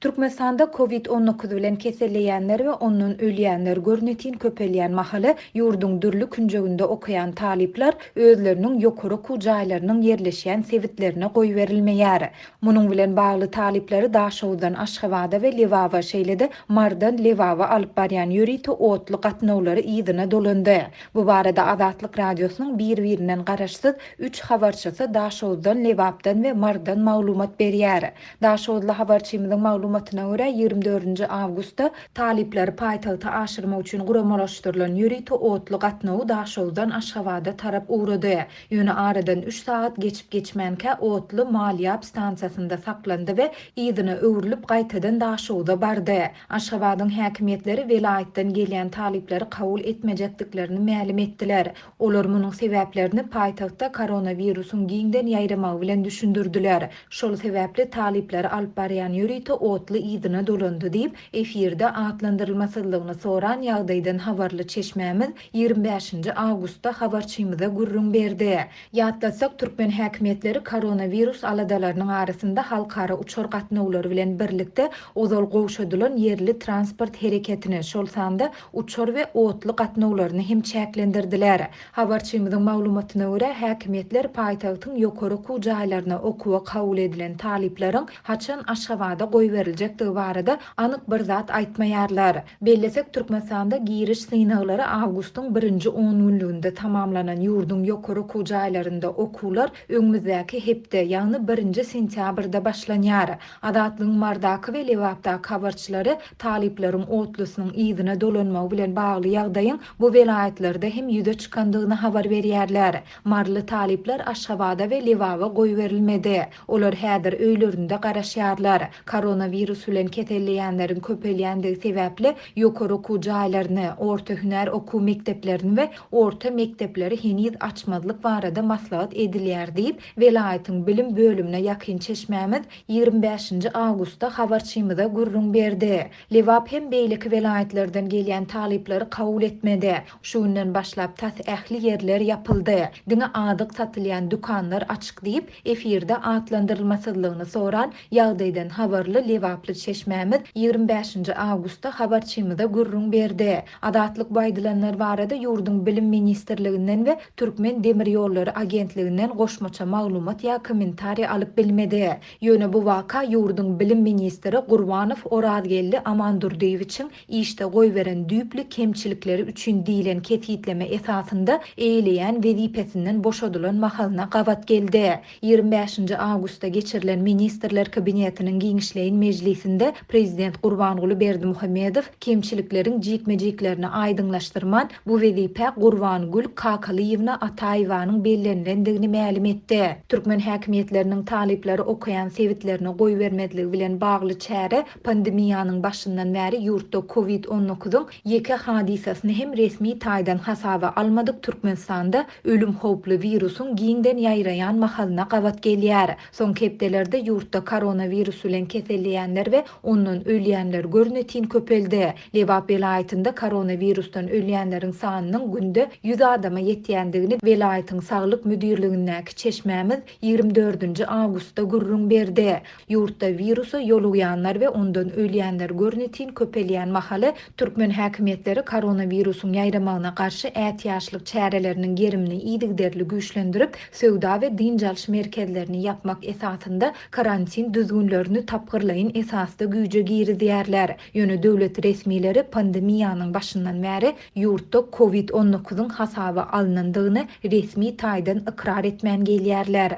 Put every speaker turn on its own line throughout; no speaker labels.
Türkmenistanda Covid 19 bilen keselleýänler we ondan ölýänler görnetin köpelýän mahaly, ýurduň dürli künjeginde okaýan talyplar özleriniň ýokary okuw jaýlarynyň ýerleşýän sebitlerine goýberilmeýär. Munuň bilen bagly talyplary Daşoguzdan Aşgabada we Lebaba, şeýle-de Marydan Lebaba alyp barýan ýörite otly gatnawlary yzyna dolandy. Bu barada Azatlyk Radiosynyň bir-birinden garaşsyz üç habarçysy Daşoguzdan, Lebapdan we Marydan maglumat berýär. Daşoguzly habarçymyzyň maglumatyna görä, 24-nji awgustda talyplary paýtagta aşyrmak üçin guramalaşdyrylan ýörite otly gatnawy Daşoguzdan Aşgabada tarap ugrady. Ýöne aradan üç sagat geçip-geçmänkä otly Malýap stansiýasynda saklandy we yzyna öwrülip gaýtadan Daşoguza bardy. Aşgabadyň häkimiýetleri welaýatdan gelýän talyplary kabul etmejekdiklerini mälim etdiler. Olar munuň sebäplerini paýtagtda koronawirusyň giňden ýaýramagy bilen düşündirdiler. Şol sebäpli talyplary alyp barýan ýörite otly yzyna dolandy diýip, efirde atlandyrylmasyzlygyny soran ýagdaýdan habarly çeşmämiz 25-nji awgustda habarçymyza gürrüň berdi. Ýatlatsak, türkmen häkimiýetleri koronawirus aladalarynyň arasynda halkara uçar gatnawlary bilen birlikde ozal gowşadylan ýerli transport hereketini, şol sanda uçar we otly gatnawlaryny hem çäklendirdiler. Habarçymyzyň maglumatyna görä, häkimiýetler paýtagtyň ýokary okuw jaýlaryna okuwa kabul edilen talyplaryň haçan Aşgabada goýberiljekdigi barada anyk bir zat aýtmaýarlar. Bellesek, Türkmenistanda giriş synaglary awgustyň birinji ongünlüginde tamamlanan ýurduň ýokary okuw jaýlarynda okuwlar öňümizdäki hepde, ýagny birinji sentýabrda başlanýar. Azatlygyň Mardaky we Lebapdaky habarçylary talyplaryň otlusynyň yzyna dolanmagy bilen bagly ýagdaýyň bu welaýatlarda hem ýüze çykandygyny habar berýärler. Maryly talyplar Aşgabada we Lebaba goýberilmedi. Olar häzir öýlerinde garaşýarlar. Koronawirus bilen keselleýänleriň köpelýändigi sebäpli, ýokary okuw jaýlaryny, orta hünär okuw mekdeplerini we orta mekdepleri heniz açmazlyk barada maslahat edilýär diýip, welaýatyň bilim bölümine ýakyn çeşmämiz 25-nji awgustda habarçymyza gürrüň berdi. Lebap hem beýleki welaýatlardan gelýän talyplary kabul etmedi. Şu günden başlap tas ähli ýerler ýapyldy. Diňe azyk satylýan dükanlar açyk diýip, efirde atlandyrylmasyzlygyny soran, ýagdaýdan habarly lebaply çeşmämiz 25-nji awgustda habarçymyza gürrüň berdi. Azatlyk bu aýdylanlar barada ýurduň Bilim ministrliginden we Türkmen demir ýollary agentliginden goşmaça maglumat ýa kommentariý alyp bilmedi. Ýöne bu waka ýurduň bilim ministri Gurbanow Orazgeldi Amandurdyýewiçiň işde goýberen düýpli kemçilikleri üçin diýlen kesgitleme esasynda eýeleýän wezipesinden boşadylan mahalyna gabat geldi. 25-nji awgustda geçirilen Ministrler Kabinetiniň giňişleýin mejlisinde prezident Gurbanguly Berdimuhamedow kemçilikleriň jikme-jiklerini aýdyňlaşdyrman, Bu wezipä Gurbangül Kakalyýewna Ataýewanyň bellenilendigini mälim etdi. Türkmen häkimiýetleriniň talyplary okaýan sebitlerine goýbermezligi bilen bagly çäre pandemiýanyň başyndan bäri ýurtda covid 19-yň ýeke hadysasyny hem resmi taýdan hasaba almadyk Türkmenistanda ölüm howply wirusyň giňden ýaýraýan mahalyna gabat gelýär. Soňky hepdelerde ýurtda koronawirus bilen keselleýänler we ondan ölýänler görnetin köpeldi. Lebap welaýatynda koronawirusdan ölýänleriň sanynyň günde 100 adama ýetýändigini welaýatyň saglyk müdirligindäki çeşmämiz 24-nji awgustda gürrüň berdi. Ýurtda wirusa ýolugýanlar we ondan ölýänler görnetin köpelýän mahaly, türkmen häkimiýetleri koronawirusyň ýaýramagyna garşy ätiýaçlyk çäreleriniň gerimini yzygiderli güýçlendirip, söwda we dynç alyş merkezlerini ýapmak esasynda karantin düzgünlerini tapgyrlaýyn esasda güýje girizýärler. Ýöne döwlet resmileri pandemiýanyň başyndan bäri ýurtda covid 19-yň hasaba alnandygyny resmi taýdan ykrar etmän gelýärler.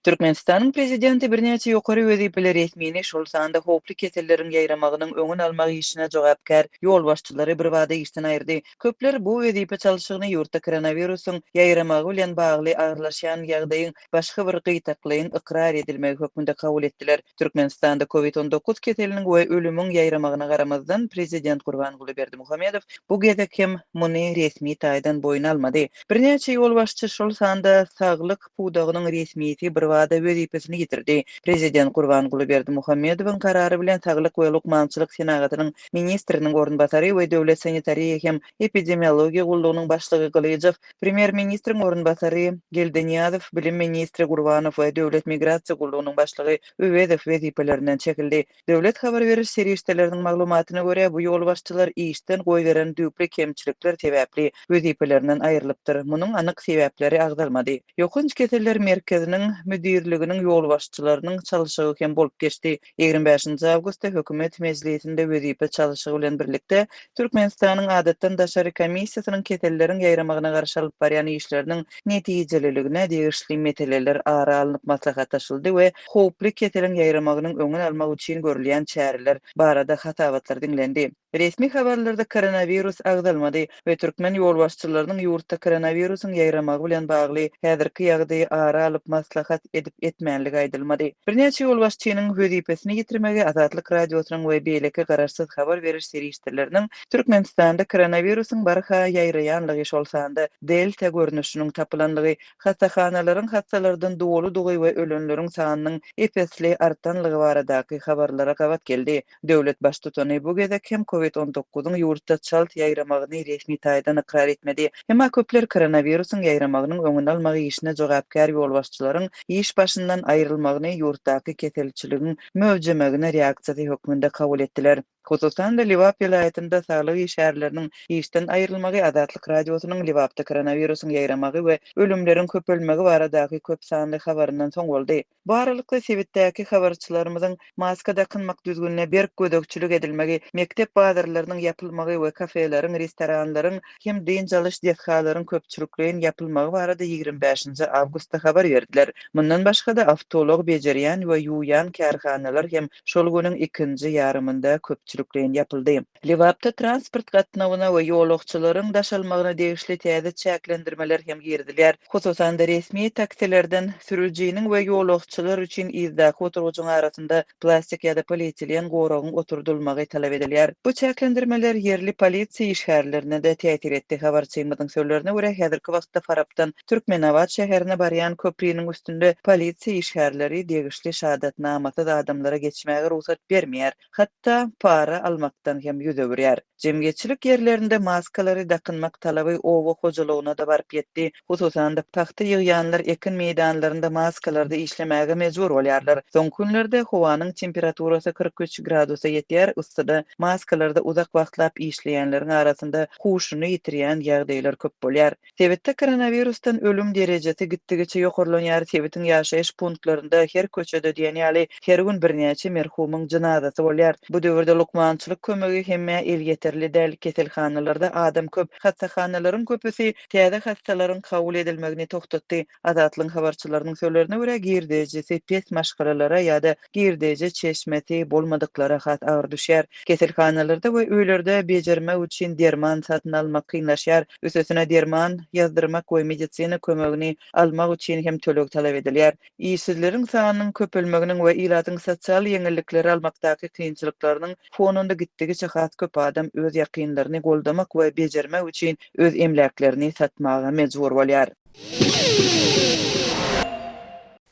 Türkmenistanyň Prezidenti birnäçe ýokary wezipeli resmini, şol sanda howply keselleriň ýaýramagynyň öňüni almak işine jogapkär ýolbaşçylary birbada işden aýyrdy. Köpler bu wezipe çalşygyny ýurtda koronawirusyň ýaýramagy bilen bagly agyrlaşýan ýagdaýyň başga bir gytaklaýyn ykrar edilmegi hökmünde kabul etdiler. Türkmenistanda covid 19 keseliniň we ölümiň ýaýramagyna garamazdan, prezident Gurbanguly Berdimuhamedow bu gezek hem muny resmi taýdan boýun almady. Birnäçe ýolbaşçy, şol sanda saglyk pudagynyň resmisi birbada. birbada wezipesini ýitirdi. Prezident Gurbanguly Berdimuhamedowyň karary bilen Saglyk we lukmançylyk senagatynyň ministriniň orunbasary we Döwlet sanitariýa hem epidemiologiýa gullugynyň başlygy Gylyjow, Premýer-ministriň orunbasary Geldinyýazow, bilim ministri Gurbanow we Döwlet migrasiýa gullugynyň başlygy Öwezow wezipelerinden çekildi. Döwlet habar beriş serişdeleriniň maglumatyna görä, bu ýolbaşçylar işden goýberen düýpli kemçilikler sebäpli wezipelerinden aýrylypdyr. Munuň anyk sebäpleri agzalmady. Ýokanç keseller merkeziniň müdirliginiň ýolbaşçylarynyň çalşygy hem bolup geçdi. 25 awgustda Hökümet mejlisinde wezipe çalşygy bilen birlikde, Türkmenistanyň Adatdan daşary komissiýasynyň keselleriň ýaýramagyna garşy alyp barýan işleriniň netijeliligine degişli meseleler ara alnyp maslahatlaşyldy we howply keseliň ýaýramagynyň öňüni almak üçin görülýän çäreler barada hasabatlar diňlendi. Resmi habarlarda koronawirus agzalmady we türkmen ýolbaşçylarynyň ýurtda koronawirusyň ýaýramagy bilen bagly häzirki ýagdaýy ara alyp maslahat edip-etmänligi aýdylmady. Birnäçe ýolbaşçynyň wezipesini ýitirmegi Azatlyk Radiosynyň we beýleki garaşsyz habar beriş serişdeleriniň Türkmenistanda koronawirusyň barha ýaýraýanlygy, şol sanda Delta görnüşiniň tapylanlygy, hassahanalaryň hassalardan doludygy we ölenleriň sanynyň ep-esli artanlygy baradaky habarlara gabat geldi. Döwlet Baştutany bu gezek hem Covid on dokuzyň ýurtda çalt ýaýramagyny resmi taýdan ykrar etmedi. Emma köpler koronawirusyň ýaýramagynyň öňüni almak işine jogapkär ýolbaşçylaryň iş başyndan aýrylmagyny ýurtdaky keselçiligiň möwjemegine reaksiýasy hökmünde kabul etdiler. Hususan-da, Lebap welaýatynda saglyk işgärleriniň işden aýrylmagy Azatlyk Radiosynyň Lebapda koronawirusyň ýaýramagy we ölümleriň köpelmegi baradaky köp sanly habaryndan soň boldy. Bu aralykda, sebitdäki habarçylarymyzyň maska dakynmak düzgünine berk gözegçilik edilmegi, mekdep bazarlarynyň ýapylmagy we kafeleriň, restoranlaryň hem dynç alyş desgalaryň köpçülikleýin ýapylmagy barada 25-nji awgustda habar berdiler. Mundan başga-da, awtoulag bejerýän we ýuwýan kärhanalar hem şol günüň ikinji ýarymynda köpçülikleýin ýapyldy. Lebapda transport gatnawyna we ýolagçylaryň daşalmagyna degişli täze çäklendirmeler hem girizilýär. Hususan-da, resmi taksilerden sürüjiniň we ýolagçylar üçin yzdaky oturgyjyň arasynda plastik ýa-da polietilen goragyň oturdylmagy talap edilýär. Bu çäklendirmeler ýerli polisiýa işgärlerine-de täsir etdi. Habarçymyzyň sözlerine görä, häzirki wagtda Farapdan Türkmenabat şäherine barýan köpriniň üstünde polisiýa işgärleri degişli şahadatnamasyz adamlara geçmäge rugsat bermeýär. Hatda para almakdan hem ýüz öwürýär. Jemgyýetçilik ýerlerinde maskalary dakynmak talaby oba hojalygyna-da baryp ýetdi. Hususan-da, pagta ýygýanlar ekin meýdanlarynda maskalarda işlemäge mejbur bolýarlar. Soňky günlerde howanyň temperaturasy 43 gradusa ýetýär, yssyda maskalarda uzak wagtlap işleýänleriň arasynda huşuny ýitirýän ýagdaýlar köp bolýar. Sebitde koronawirusdan ölüm derejesi gitdigiçe ýokarlanýar, sebitiň ýaşaýyş punktlarynda her köçede diýen ýaly her gün birnäçe merhumyň jynazasy bolýar. Bu döwürde lukmançylyk kömegi hemmä elýeterli däl, keselhanalarda adam köp, hassahanalaryň köpüsi täze hassalaryň kabul edilmegini togtatdy. Azatlygyň habarçylarynyň sözlerine görä, girdejisi pes maşgalalara ýa-da girdeji çeşmesi bolmadyklara has agyr düşýär. Keselhanalarda we öýlerde bejermek üçin derman satyn almak kynlaşýar. Üstesine derman ýazdyrmak we medisina kömegini almak üçin hem töleg talap edilýär. Işsizleriň sanynyň köpelmeginiň we ilatyň sosial ýeňillikleri almakdaky kynçylyklarynyň fonunda gitdigiçe has köp adam öz ýakynlaryny goldamak we bejermek üçin öz emläklerini satmaga mejbur bolýar.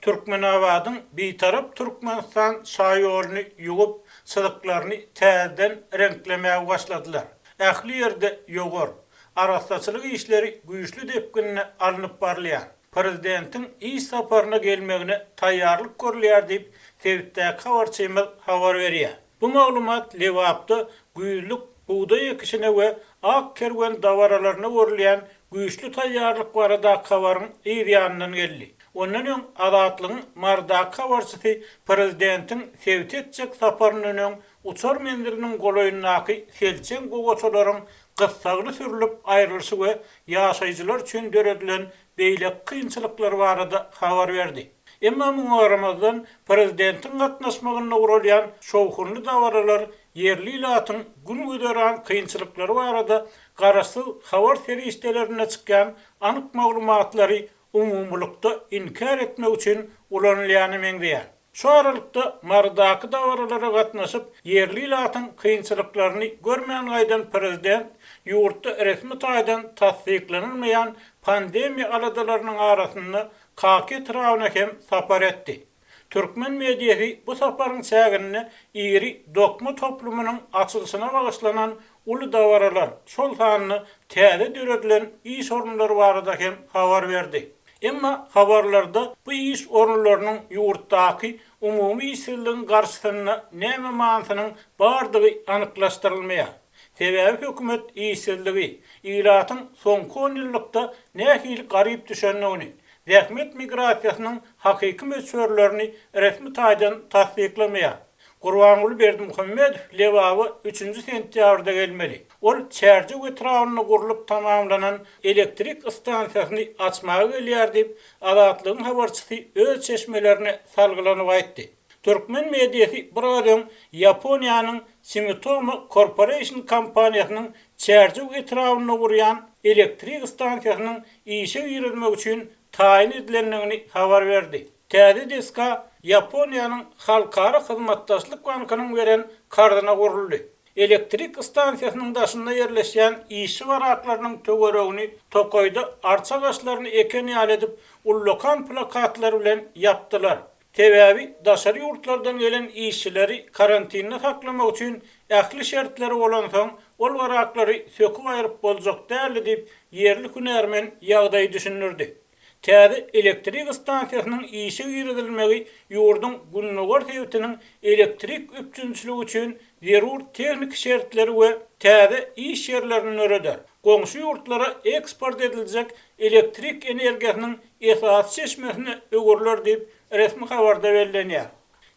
Türkmenabadyň Bitarap Türkmenistan şaýoluny ýuwup, çyzyklaryny täzeden reňklemäge başladylar. Ähli ýerde ýowar. Arassaçylyk işleri güýçli depginde alnyp barylýar. Prezidentiň iş saparyna gelmegine taýýarlyk görülýär diýip, sebitdäki habarçymyz habar berýär. Bu maglumat Lebapda güýzlük bugdaý ekişine we Ak kerwen dabaralaryna görülýän güýçli taýýarlyk baradaky habaryň yz ýanyndan geldi. Ondan öň Azatlygyň Marydaky habarçysy prezidentiň sebite etjek saparyndan öň uçar menziliniň golaýyndaky selçeň gowaçalaryň gyssagly sürlüp aýrylyşy we ýaşaýjylar üçin döredilen beýleki kynçylyklar barada habar berdi. Emma muňa garamazdan, prezidentiň gatnaşmagynda guralýan şowhunly dabaralar ýerli ilatyň gün-güzeran kynçylyklary barada garaşsyz habar serişdelerinde çykýan anyk maglumatlary umumylykda inkär etmek üçin ulanylýana meňzeýär. Şu aralykda, Marydaky dabaralara gatnaşyp, ýerli ilatyň kynçylyklaryny görmän gaýdan prezident ýurtda resmi taýdan tassyklanylmaýan pandemiýa aladalarynyň arasynda. Kaka etrabyna hem sapar etdi. Türkmen mediasy bu saparyň çäginde iri dokma toplumynyň açylyşyna bagyşlanan uly dabaralar, şol sanda täze döredilen iş orunlary barada hem habar berdi. Emma habarlarda bu iş orunlarynyň ýurtdaky umumy işsizligiň garşysynda näme manysynyň bardygy anyklaşdyrylmaýar. Sebäbi hökümet işsizligi, ilatyň soňky onýyllykda nähili garyp düşendigini, zähmet migrasiýasynyň hakyky möçberlerini resmi taýdan tassyklamaýar. Gurbanguly Berdimuhamedow Lebaba üçünji sentýabrda gelmeli. Ol Çärjew etrabynda gurlup tamamlanan elektrik stansiýasyny açmaga gelýär diýip, Azatlygyň habarçysy öz çeşmelerine salgylanyp aýtdy. Türkmen mediasy biraz öň Ýaponiýanyň Sumitomo Corporation kompaniýasynyň Çärjew etrabynda gurýan elektrik stansiýasynyň işe girizmek üçin taýyn edilendigini habar berdi. Täze desga Ýaponiýanyň Halkara hyzmatdaşlyk bankynyň beren karzyna guruldy. Elektrik stansiýasynyň daşynda ýerleşýän işçi baraklarynyň töweregini tokaýda arça agaçlaryny eken ýaly edip, ullakan plakatlar bilen ýapdylar. Sebäbi daşary ýurtlardan gelen işçileri karantinde saklamak üçin ähli şertleri bolansoň, ol baraklary söküp aýryp boljak däldi diýip, ýerli hünärmen ýagdaýy düşündirdi. Täze elektrik stansiýasynyň işe girizilmegi ýurduň gündogar sebitiniň elektrik üpjünçiligi üçin zerur tehniki şertleri we täze iş ýerlerini döreder. Goňşy ýurtlara eksport ediljek elektrik energiýasynyň esasy çeşmesine öwrüler diýip, resmi habarda bellenýär.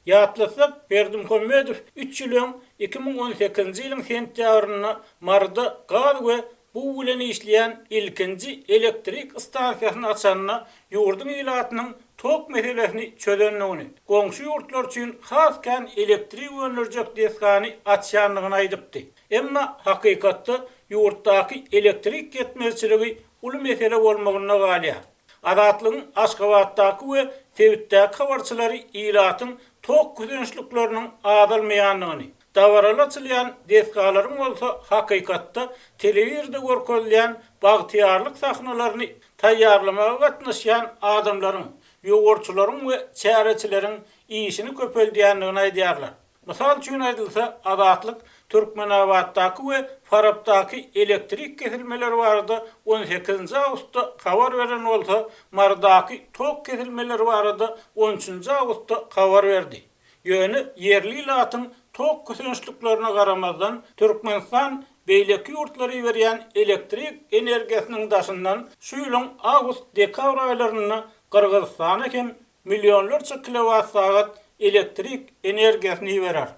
Ýatlatsak, Berdimuhamedow üç ýyl öň, 2018-nji ýylyň sentýabrynda Maryda gaz we bug bilen işleýän ilkinji elektrik stansiýasyny açanda ýurduň ilatynyň tok meselesini çözendigini, goňşy ýurtlar üçin has kän elektrik öndürjek desgany açýandygyny aýdypdy. Emma hakykatda ýurtdaky elektrik ýetmezçiligi uly mesele bolmagynda galýar. Azatlygyň Aşgabatdaky we sebitdäki habarçylary ilatyň tok kösençlikleriniň azalmaýandygyny, dabaraly açylýan desgalaryň bolsa hakykatda telewizorda görkezilýän bagtyýarlyk sahnalaryny taýýarlamaga gatnaşýan adamlaryň, ýowarçylaryň we çäreçileriň işini köpeldýändigini aýdýarlar. Mysal üçin aýdylsa, Azatlyk Türkmenabatdaky we Farapdaky elektrik kesilmeleri barada on sekizinji awgustda habar beren bolsa, Marydaky tok kesilmeleri barada on üçünji awgustda habar berdi. Ýöne ýerli ilatyň tok kösençliklerine garamazdan, Türkmenistan beýleki ýurtlara iberýän elektrik energiýasynyň daşyndan şu ýylyň awgust-dekabr aýlarynda Gyrgyzystana hem millionlarça kilowat-sagat elektrik energiýasyny iberer.